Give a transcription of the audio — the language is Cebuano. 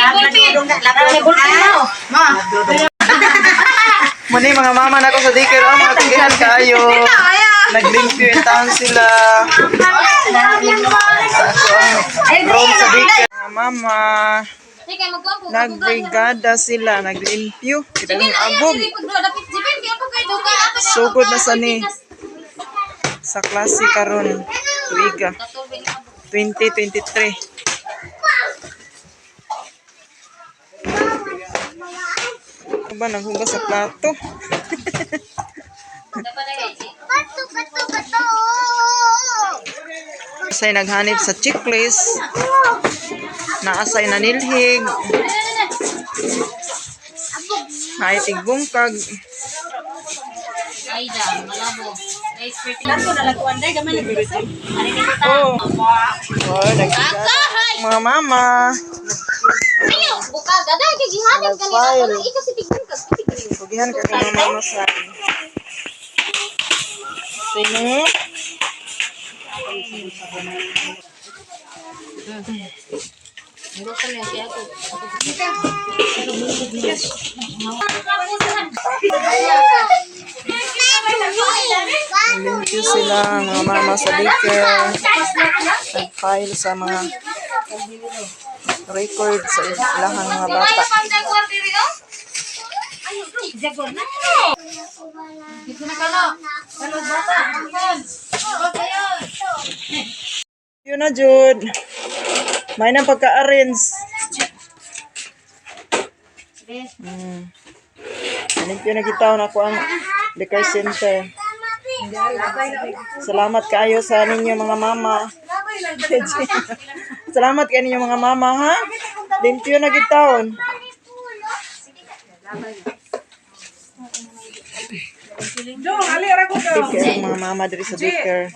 May bulpin mo. Muni mga mama na ako sa daycare. Oh, mga tugihan kayo. Naglimpyo in town sila. Sa ako ang room sa daycare. Mga mama, nagbrigada sila. Naglimpyo. Kita ng abog. Sugod na sa ni. Sa klase karon tuiga. 2023. Ano ba naghugas sa plato? Bato, bato, bato. Asay naghanip sa checklist. Naasay nanilhig. Naitig bungkag. Ay, da, malabo. Oh. Oh, nagsigat. Mga mama. Ayo, buka gada kay gihanap kanina. Nag-file. Ikaw si tignan ka, tignan. Sugihan ka kay mga mama sa. Sino? Limpyo sila mga mama sa daycare. Nag-file sa mga record sa ilahang mga bata. Yun na, Jude. May nang pagka-arrange. Limpyo na kita na ako ang liquor center. Salamat kayo sa ninyo mga mama. Salamat kayo ninyo mga mama ha. Limpyo na gitaon. Daycare ang mga mama diri sa daycare.